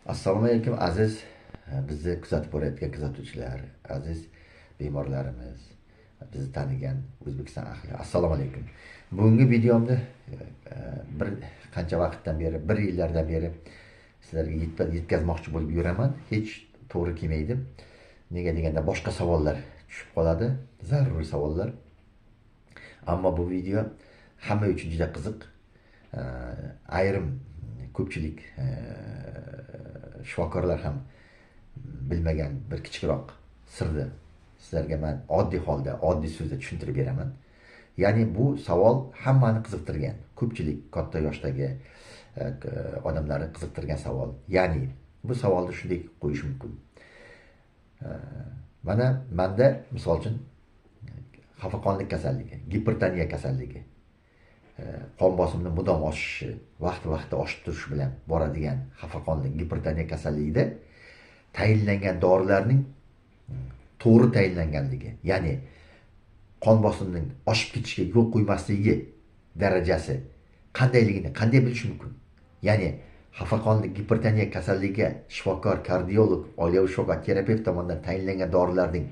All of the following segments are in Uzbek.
Assalomu alaykum aziz bizni kuzatib borayotgan kuzatuvchilar, aziz bemorlarimiz, bizni tanigan O'zbekiston ahli. Assalomu alaykum. Bugungi videomni bir qancha vaqtdan beri, bir yillardan beri sizlarga yetkazmoqchi bo'lib yuraman. Hech to'g'ri kelmaydi. Nega deganda boshqa savollar tushib qoladi, zaruriy savollar. Ammo bu video hamma uchun juda qiziq. Ayrim ko'pchilik shifokorlar ham bilmagan bir kichikroq sirni sizlarga men oddiy holda, oddiy so'zda tushuntirib beraman. Ya'ni bu savol hammani qiziqtirgan, ko'pchilik katta yoshdagi odamlarni qiziqtirgan savol. Ya'ni bu savolni shunday qo'yish mumkin. Mana menda misol uchun xafaqonlik kasalligi, gipertoniya kasalligi, qon bosimini mudom oshishi, vaqti-vaqtida oshib turishi bilan boradigan xafaqonlik, gipertoniya kasalligida tayinlangan dorilarning to'g'ri tayinlanganligi, ya'ni qon bosimining oshib ketishiga yo'l qo'ymasligi darajasi qandayligini qanday bilish mumkin? Ya'ni xafaqonlik, gipertoniya kasalligiga shifokor, kardiolog, oilaviy shifokor, terapevt tomonidan tayinlangan dorilarning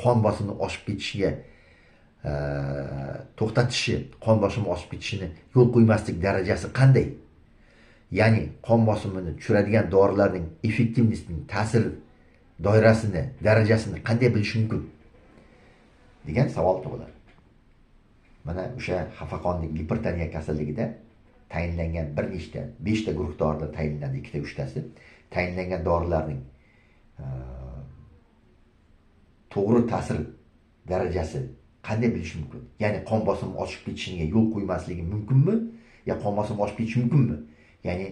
qon bosimini oshib ketishiga to'xtatishi, qon bosimi oshib ketishini yo'l qo'ymaslik darajasi qanday? Ya'ni qon bosimini tushiradigan dorilarning effektivligining ta'sir doirasini, darajasini qanday bilish mumkin degan savol tug'iladi. Mana o'sha xafaqonlik, gipertoniya kasalligida tayinlangan bir nechta, 5 ta guruh dorilar tayinlanadi, 2 ta, 3 tasi tayinlangan dorilarning to'g'ri ta'sir darajasi qanday bilish mumkin? Ya'ni qon bosimi oshib ketishiga yo'l qo'ymasligi mumkinmi? Ya qon bosimi oshib ketishi mumkinmi? Ya'ni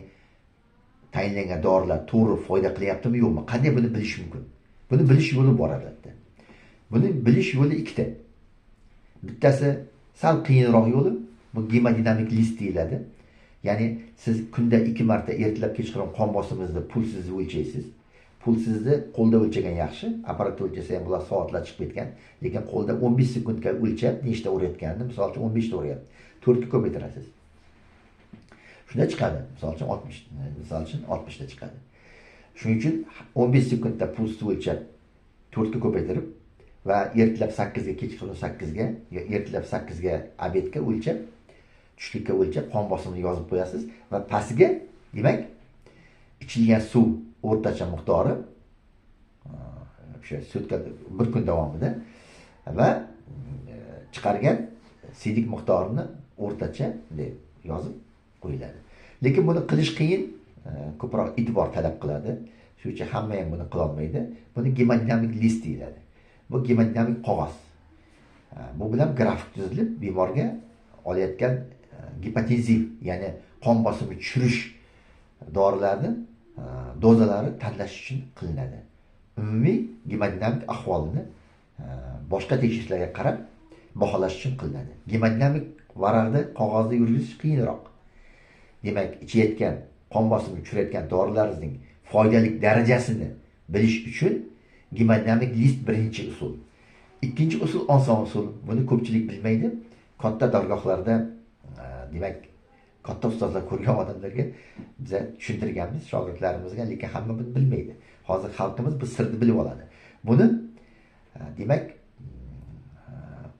tayinlangan dorilar to'g'ri foyda qilyaptimi, yo'qmi? Qanday buni bilish mumkin? Buni bilish yo'li bor albatta. Buni bilish yo'li ikkita. Bittasi sal qiyinroq yo'li, bu gemodinamik list deyiladi. Ya'ni siz kunda 2 marta ertalab kechqurun qon bosimingizni pulsiz o'lchaysiz. Pulsizni qo'lda o'lchagan yaxshi, apparatda o'lchasa ham bular soatlar chiqib ketgan, lekin qo'lda 15 sekundga o'lchab nechta urayotganini, misol uchun 15 ta uryapti. 4 ga ko'paytirasiz. Shunda chiqadi. Misol uchun 60, misol uchun 60 ta chiqadi. Shuning uchun 15 sekundda pulsni o'lchab 4 ga ko'paytirib va ertalab 8 ga, kechqurun 8 ga, ertalab 8 ga obedga o'lchab, tushlikka o'lchab qon bosimini yozib qo'yasiz va pastiga, demak, ichilgan suv o'rtacha miqdori o'sha sutka bir kun davomida va chiqargan siydik miqdorini o'rtacha deb yozib qo'yiladi. Lekin buni qilish qiyin, ko'proq e'tibor talab qiladi. Shuning uchun hamma ham buni qila olmaydi. Buni gemodinamik list deyiladi. Bu gemodinamik qog'oz. Bu bilan grafik tuzilib, bemorga olayotgan gipotenziv, ya'ni qon bosimi tushirish dorilarini dozalari tanlash uchun qilinadi. Umumiy gemodinamik ahvolini boshqa tekshirishlarga qarab baholash uchun qilinadi. Gemodinamik varaqda qog'ozda yurgizish qiyinroq. Demak, ichayotgan, qon bosimini tushirayotgan dorilaringizning foydali darajasini bilish uchun gemodinamik list birinchi usul. Ikkinchi usul oson usul. Buni ko'pchilik bilmaydi. Katta dargohlarda, demak, katta ustozlar ko'rgan odamlarga biza tushuntirganmiz shogirdlarimizga, lekin hamma buni bilmaydi. Hozir xalqimiz bu sirni bilib oladi. Buni demak,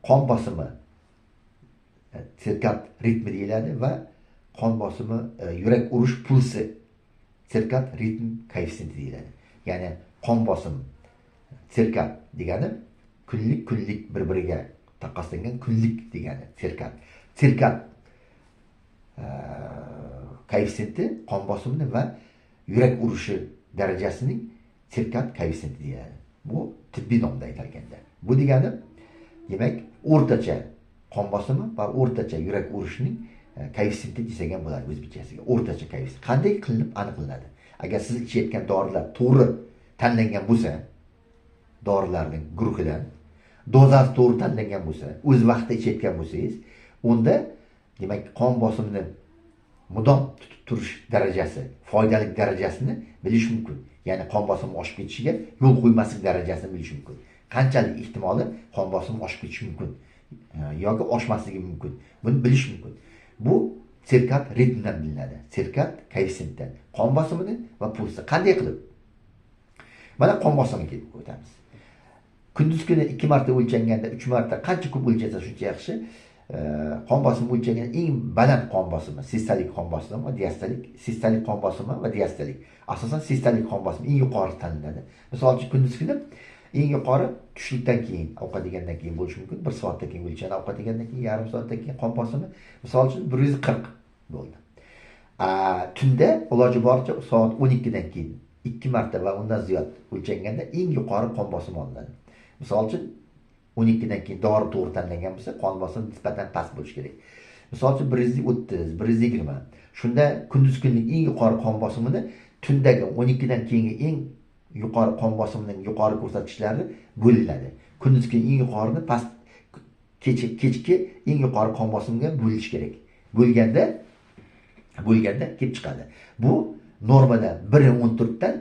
qon bosimi sirkad ritmi deyiladi va qon bosimi yurak urish pulsi sirkad ritm koeffitsiyenti deyiladi. Ya'ni qon bosim sirkad degani kunlik bir-biriga taqqoslangan kunlik degani sirkad. Sirkad koeffitsiyenti qon bosimini va yurak urishi darajasining sirkad koeffitsiyenti deyiladi. Bu tibbiy nomda aytilganda. Bu degani, demak, o'rtacha qon bosimi va o'rtacha yurak urishining koeffitsiyenti desak ham bo'ladi o'zbekchasiga. O'rtacha koeffitsient qanday qilinib aniqlanadi? Agar siz ichayotgan dorilar to'g'ri tanlangan bo'lsa, dorilarning guruhidan dozasi to'g'ri tanlangan bo'lsa, o'z vaqtida ichayotgan bo'lsangiz, unda demak qon bosimini mudom tutib turish darajasi, foydali darajasini bilish mumkin. Ya'ni qon bosimi oshib ketishiga yo'l qo'ymaslik darajasini bilish mumkin. Qanchalik ehtimoli qon bosimi oshib ketishi mumkin yoki oshmasligi mumkin. Buni bilish mumkin. Bu Sirkad ritmdan bilinadi. Sirkad koeffitsiyentdan. Qon bosimini va pulsni qanday qilib? Mana qon bosimiga kelib o'tamiz. Kunduz kuni 2 marta o'lchanganda, 3 marta, qancha ko'p o'lchansa shuncha yaxshi. Qon bosimi o'lchangan eng baland qon bosimi sistolik qon bosimi va diastolik, sistolik qon bosimi va diastolik. Asosan sistolik qon bosimi eng yuqori tanlanadi. Misol uchun kunduz kuni eng yuqori tushlikdan keyin, ovqat yegandan keyin bo'lishi mumkin. 1 soatdan keyin o'lchanadi, ovqat yegandan keyin, yarim soatdan keyin qon bosimi misol uchun 140 bo'ldi. Tunda iloji boricha soat 12 dan keyin 2 marta va undan ziyod o'lchanganda eng yuqori qon bosimi olinadi. Misol uchun 12 dan keyin dori to'g'ri tanlangan bo'lsa, qon bosimi nisbatan past bo'lishi kerak. Misol uchun 130, 120. Shunda kunduz kunlik eng yuqori qon bosimini tundagi 12 dan keyingi eng yuqori qon bosimining yuqori ko'rsatkichlari bo'linadi. Kunduzgi eng yuqorini past, kechki eng yuqori qon bosimiga bo'lish kerak. Bo'lganda kelib chiqadi. Bu normada 1.14 dan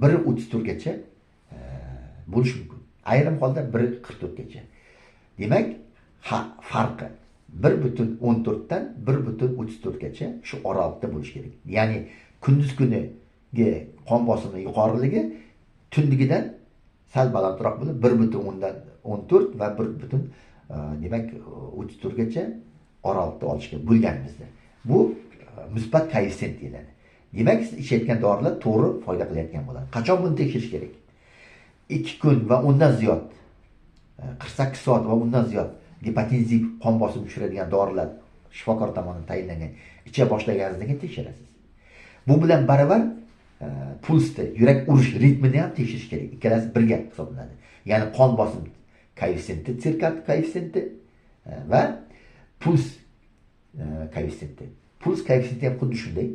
1.34 gacha bo'lishi mumkin. Ayrim holda 1.44 gacha. Demak, farqi 1.14 dan 1.34 gacha shu oraliqda bo'lishi kerak. Ya'ni kunduz kuniga qon bosimi yuqoriligi tundigidan sal balandroq bo'lib 1.14 va 1.34 gacha oraliqda olishga bo'lganimizda. Bu musbat koeffitsient deyiladi. Demak, siz ichayotgan dorilar to'g'ri foyda qilayotgan bo'ladi. Qachon buni tekshirish kerak? 2 kun va undan ziyod, 48 soat va undan ziyod gipotenziv qon bosimi tushiradigan dorilar shifokor tomonidan tayinlangan icha boshlaganingizdan keyin tekshirasiz. Bu bilan baravar pulsni, yurak urish ritmini ham tekshirish kerak. Ikkalasi birga hisoblanadi. Ya'ni qon bosim koeffitsiyenti, sirkad koeffitsiyenti va puls koeffitsiyenti. Puls koeffitsiyenti ham xuddi shunday.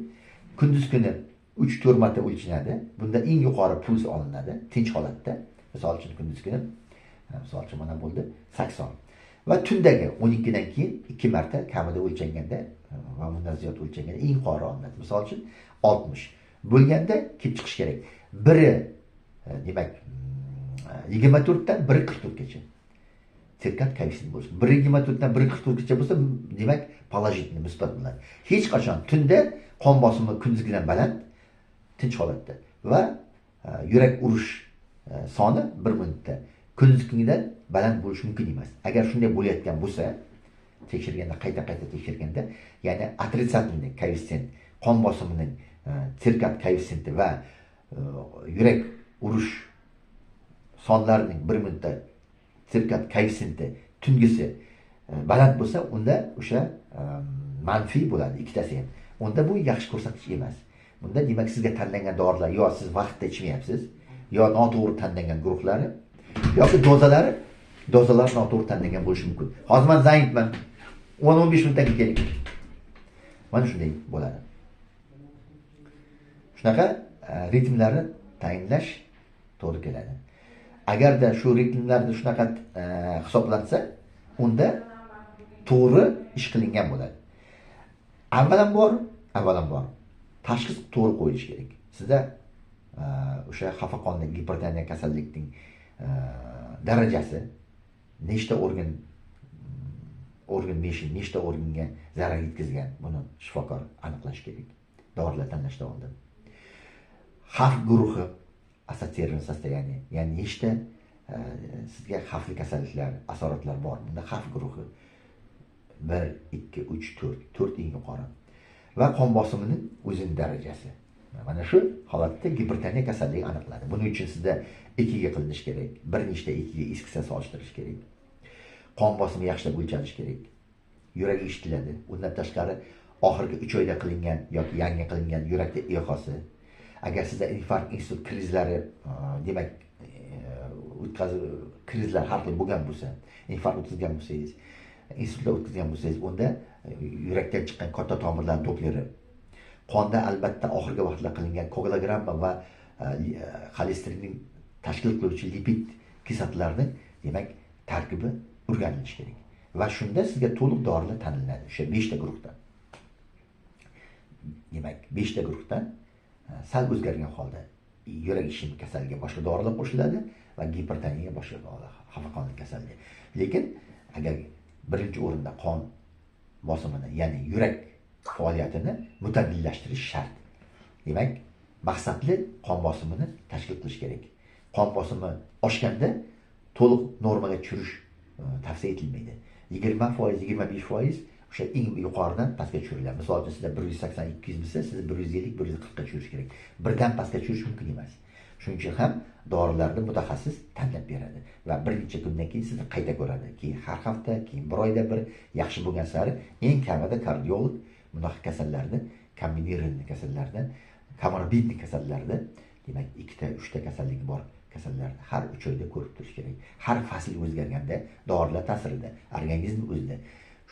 Kunduz kuni 3-4 marta o'lchanadi. Bunda eng yuqori puls olinadi tinch holatda. Misol uchun kunduz kuni, misol uchun mana bo'ldi 80. Va tundagi 12 dan keyin 2 marta kamida o'lchanganda va bundan ziyod o'lchanganda eng yuqori olinadi. Misol uchun 60 bo'lganda kelib chiqish kerak. Biri demak 24 dan 1.44 gacha. Sirkad koeffitsiyenti bo'lsin. 1.24 dan 1.44 gacha bo'lsa, demak положительный, musbat bo'ladi. Hech qachon tunda qon bosimi kunduzgidan baland tinch holatda va yurak urish soni 1 minutda kunduzgidan baland bo'lishi mumkin emas. Agar shunday bo'layotgan bo'lsa, tekshirganda, qayta-qayta tekshirganda, ya'ni отрицательный koeffitsient, qon bosimining sirkad koeffitsiyenti va yurak urish sonlarining 1 minutda sirkad koeffitsiyenti tungisi baland bo'lsa, unda o'sha manfiy bo'ladi ikkitasi ham. Unda bu yaxshi ko'rsatkich emas. Bunda demak sizga tanlangan dorilar yo siz vaqtida ichmayapsiz, yo noto'g'ri tanlangan guruhlari yoki dozalar noto'g'ri tanlangan bo'lishi mumkin. Hozir men zayintman. 10-15 minutdan keyin keling. Mana shunday bo'ladi. Shunaqa ritmlarni tayinlash to'g'ri keladi. Agarda shu ritmlarni shunaqa hisoblansa, unda to'g'ri ish qilingan bo'ladi. Avvalambor tashxis to'g'ri qo'yilishi kerak. Sizda o'sha xafaqonli gipertoniya kasallikning darajasi, nechta organ nechta organga zarar yetkazgan, buni shifokor aniqlash kerak. Dorilar tanlashdan oldin. Xavf guruhi, ассоциированное состояние, ya'ni nechta sizga xavfli kasalliklar, asoratlar bor. Bunda xavf guruhi 1, 2, 3, 4, 4 eng yuqori. Va qon bosimining o'zining darajasi. Mana shu holatda gipertoniya kasalligi aniqlanadi. Buning uchun sizda EKG qilinishi kerak, bir nechta EKG eskisi solishtirish kerak. Qon bosimi yaxshilab o'lchanishi kerak. Yurak eshitiladi. Undan tashqari oxirgi 3 oyda qilingan yoki yangi qilingan yurakda ehosi. Agar sizda infarkt, insult krizlari, demak, o'tkazib krizlar har xil bo'lgan bo'lsa, infarkt o'tkazgan bo'lsangiz, insultlar o'tkazgan bo'lsangiz, unda yurakdan chiqqan katta tomirlar dopleri, qonda albatta oxirgi vaqtlar qilingan koagulogramma va xolesterinning tashkil qiluvchi lipid kislotalarining, demak, tarkibi o'rganilishi kerak. Va shunda sizga to'liq dorilar tanlanadi o'sha 5 ta guruhdan. Demak, 5 ta guruhdan sal o'zgargan holda yurak ishemik kasalligiga boshqa dorilar qo'shiladi va gipertoniyaga boshqa dorilar, xafaqonlik kasalligi. Lekin agar birinchi o'rinda qon bosimini, ya'ni yurak faoliyatini mutadillashtirish shart. Demak, maqsadli qon bosimini tashkil qilish kerak. Qon bosimi oshganda to'liq normaga tushirish tavsiya etilmaydi. 20%, 25% o'sha eng yuqoridan pastga tushiriladi. Misol uchun sizda 180 200 bo'lsa, siz 150 140 ga tushirish kerak. Birdan pastga tushirish mumkin emas. Shuning uchun ham dorilarni mutaxassis tanlab beradi va bir necha kundan keyin sizni qayta ko'radi. Keyin har hafta, keyin bir oyda bir, yaxshi bo'lgan sari eng kamida kardiolog bunaqa kasallarni, kombinirованный kasallarni, komorbidli kasallarni, demak 2ta, 3ta kasalligi bor kasallarni har 3 oyda ko'rib turish kerak. Har fasl o'zgarganda dorilar ta'sirida organizm o'zida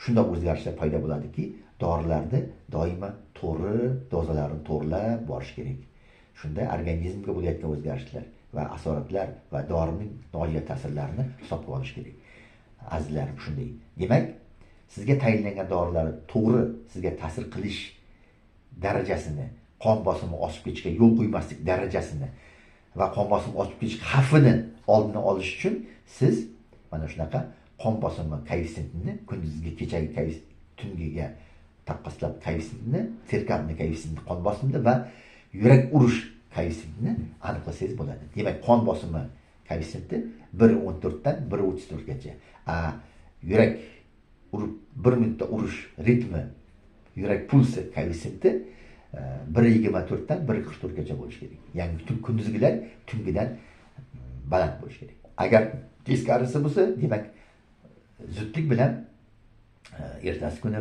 shunday o'zgarishlar paydo bo'ladiki, dorilarni doimo to'g'ri dozalarini to'g'rilab borish kerak. Shunda organizmga bo'layotgan o'zgarishlar va asoratlar va dorining nojo'ya ta'sirlarini hisobga olish kerak. Azizlarim, shunday. Demak, sizga tayinlangan dorilar to'g'ri sizga ta'sir qilish darajasini, qon bosimi oshib ketishiga yo'l qo'ymaslik darajasini va qon bosimi oshib ketish xavfini oldini olish uchun siz mana shunaqa qon bosimi koeffitsiyentini kunduzgi, kechagi tungiga taqqoslab koeffitsiyentini, sirkadniy koeffitsiyentni qon bosimida va yurak urish koeffitsiyentini aniqlasangiz bo'ladi. Demak, qon bosimi koeffitsiyenti 1.14 dan 1.34 gacha. Yurak urib 1 minutda urish ritmi, yurak pulsi koeffitsiyenti 1.24 dan 1.44 gacha bo'lishi kerak. Ya'ni kunduzgilar tungidan baland bo'lishi kerak. Agar teskarisi bo'lsa, demak zudlik bilan ertasi kuni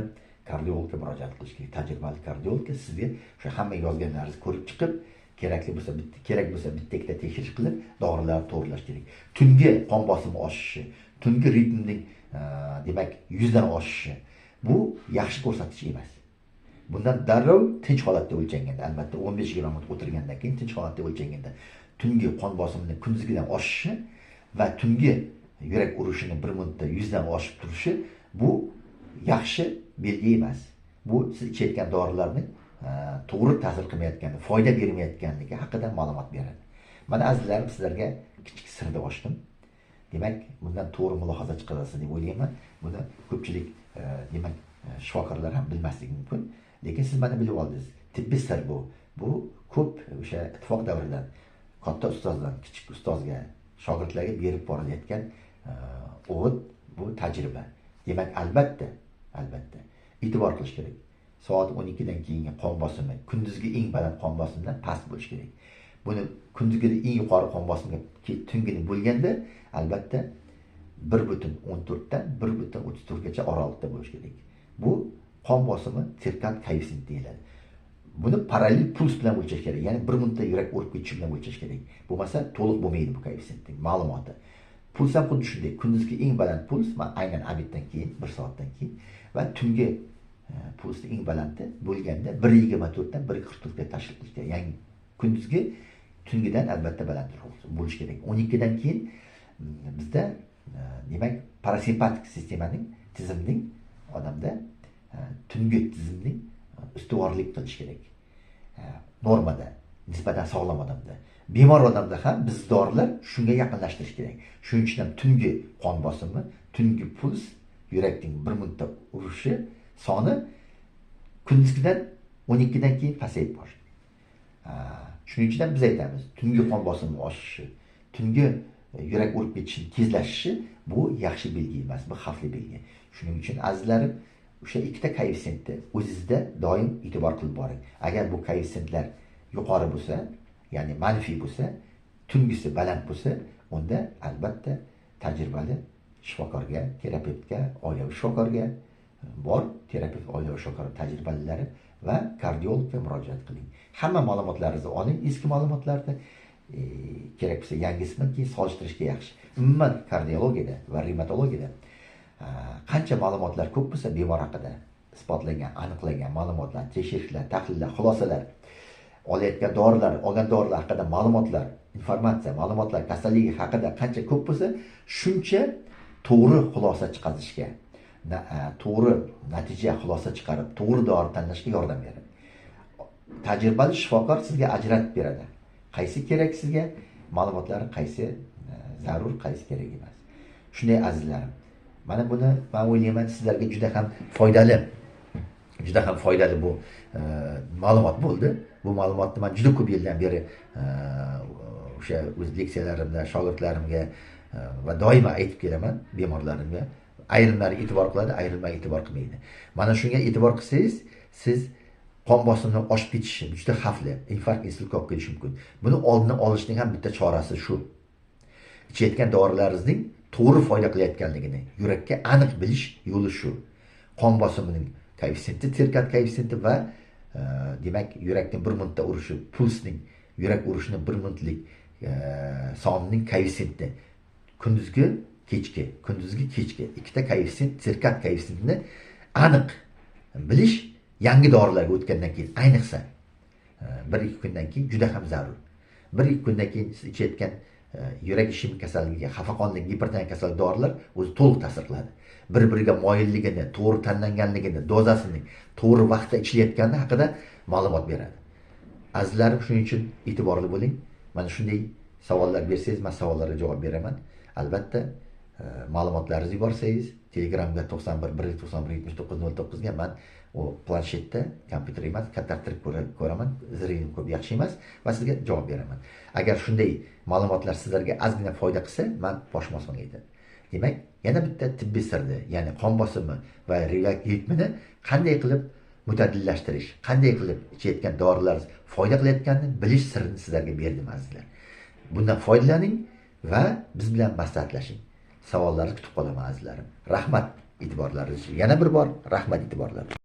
kardiologga murojaat qilish kerak. Tajribali kardiologga sizga o'sha hamma yozganlaringizni ko'rib chiqib, kerakli bo'lsa bitta, kerak bo'lsa bitta ikkita tekshirish qilib, dorilarni to'g'rilash kerak. Tungi qon bosimi oshishi, tungi ritmning demak 100 dan oshishi bu yaxshi ko'rsatkich emas. Bundan darrov tinch holatda o'lchanganda, albatta 15-20 minut o'tirgandan keyin tinch holatda o'lchanganda tungi qon bosimining kunduzgidan oshishi va tungi yurak urishini 1 minutda 100 dan oshib turishi bu yaxshi belgi emas. Bu siz ichayotgan dorilarning to'g'ri ta'sir qilmayotgani, foyda bermayotganligi haqida ma'lumot beradi. Mana azizlarim, sizlarga kichik sirni ochdim. Demak, bundan to'g'ri mulohaza chiqarasiz deb o'ylayman. Buni ko'pchilik demak shifokorlar ham bilmasligi mumkin. Lekin siz mana bilib oldingiz. Tibbiy sir bu. Bu ko'p o'sha ittifoq davridan katta ustozdan kichik ustozga, shogirdlarga berib borilayotgan o'g'it, bu tajriba. Demak, albatta e'tibor qilish kerak. Soat 12 dan keyingi qon bosimi kunduzgi eng baland qon bosimdan past bo'lishi kerak. Buni kunduzgi eng yuqori qon bosimga tungini bo'lganda albatta 1.14 dan 1.34 gacha oraliqda bo'lishi kerak. Bu qon bosimi sirkad koeffitsiyenti deyiladi. Buni parallel puls bilan o'lchash kerak. Ya'ni 1 minutda yurak urib ketishi bilan o'lchash kerak. Bo'lmasa to'liq bo'lmaydi bu koeffitsiyentning ma'lumoti. Puls ham xuddi shunday. Kunduzgi eng baland puls aynan obeddan keyin, 1 soatdan keyin va tungi pulsning eng balanti bo'lganda 1.24 dan 1.44 ga tashkil qilish kerak. Ya'ni kunduzgi tungidan albatta balandroq bo'lishi kerak. 12 dan keyin bizda demak parasimpatik sistemaning tizimning odamda tungi tizimning ustuvorlik qilish kerak. Normada, nisbatan sog'lom odamda. Bemor odamda ham biz dorilar shunga yaqinlashtirish kerak. Shuning uchun ham tungi qon bosimi, tungi puls, yurakning 1 minutda urishi soni kunduzgidan 12 dan keyin pasayib boshlaydi. Shuning uchun ham biz aytamiz, tungi qon bosimi oshishi, tungi yurak urib ketishining tezlashishi bu yaxshi belgi emas, bu xavfli belgi. Shuning uchun azizlarim, o'sha ikkita koeffitsiyentni o'zingizda doim e'tibor qilib boring. Agar bu koeffitsiyentlar yuqori bo'lsa, ya'ni manfiy bo'lsa, tungisi baland bo'lsa, unda albatta tajribali shifokorga, terapevtga, oilaviy shifokorga bor, terapevt, oilaviy shifokor tajribalilari va kardiologga murojaat qiling. Hamma ma'lumotlaringizni oling, eski ma'lumotlarni, kerak bo'lsa yangisini keyin solishtirishga yaxshi. Umuman kardiologiyada va revmatologiyada qancha ma'lumotlar ko'p bo'lsa bemor haqida isbotlangan, aniqlangan ma'lumotlar, tekshirishlar, tahlillar, xulosalar, olayotgan dorilar, olgan dorilar haqida ma'lumotlar, informatsiya, ma'lumotlar kasalligi haqida qancha ko'p bo'lsa, shuncha to'g'ri xulosa chiqarishga, to'g'ri natija, xulosa chiqarib, to'g'ri dori tanlashga yordam beradi. Tajribali shifokor sizga ajratib beradi. Qaysi kerak sizga, ma'lumotlar qaysi zarur, qaysi kerak emas. Shunday azizlarim, mana buni men o'ylayman sizlarga juda ham foydali Juda ham foydali bu ma'lumot bo'ldi. Bu ma'lumotni man juda ko'p yildan beri o'sha o'z leksiyalarimda shogirdlarimga va doimo aytib kelaman bemorlarimga. Ayrimlari e'tibor qiladi, ayrimlari e'tibor qilmaydi. Mana shunga e'tibor qilsangiz, siz qon bosimini oshib ketishi juda xavfli, infarkt, insultga olib kelishi mumkin. Buni oldini olishning ham bitta chorasi shu. Ichayotgan dorilaringizning to'g'ri foyda qilayotganligini yurakka aniq bilish yo'li shu. Qon bosimining koeffitsiyenti, sirkad koeffitsiyenti va demak yurakning 1 minutda urishi, pulsning yurak urishini 1 minutlik sonining koeffitsiyenti, kunduzgi kechki, kunduzgi kechki ikkita koeffitsient, sirkad koeffitsiyentini aniq bilish yangi dorilarga o'tgandan keyin, ayniqsa 1-2 kundan keyin juda ham zarur. 1-2 kundan keyin siz ichayotgan yurak ishemik kasalligiga, xafaqonlik, gipertoniya kasalligi dorilar o'zi to'liq ta'sir qiladi. Bir-biriga moyilligini, to'g'ri tanlanganligini, dozasining to'g'ri vaqtda ichilayotgani haqida ma'lumot beradi. Azizlarim, shuning uchun e'tiborli bo'ling. Mana shunday savollar bersangiz, men savollarga javob beraman. Albatta, ma'lumotlaringizni yuborsangiz, Telegramga 91 191 79 09 ga men u planshetda, kompyuter emas, kattartirib ko'raman, зрением ko'p yaxshi emas va sizga javob beraman. Agar shunday ma'lumotlar sizlarga ozgina foyda qilsa, men boshim osmonga yetadi. Demak, yana bitta tibbiy sirni, ya'ni qon bosimi va yurak ritmini qanday qilib mutadillashtirish, qanday qilib ichayotgan dorilar foyda qilayotganini bilish sirini sizlarga berdim, azizlar. Bundan foydalaning va biz bilan maslahatlashing. Savollarni kutib qolaman, azizlarim. Rahmat e'tiborlaringiz uchun. Yana bir bor rahmat e'tiborlaringiz.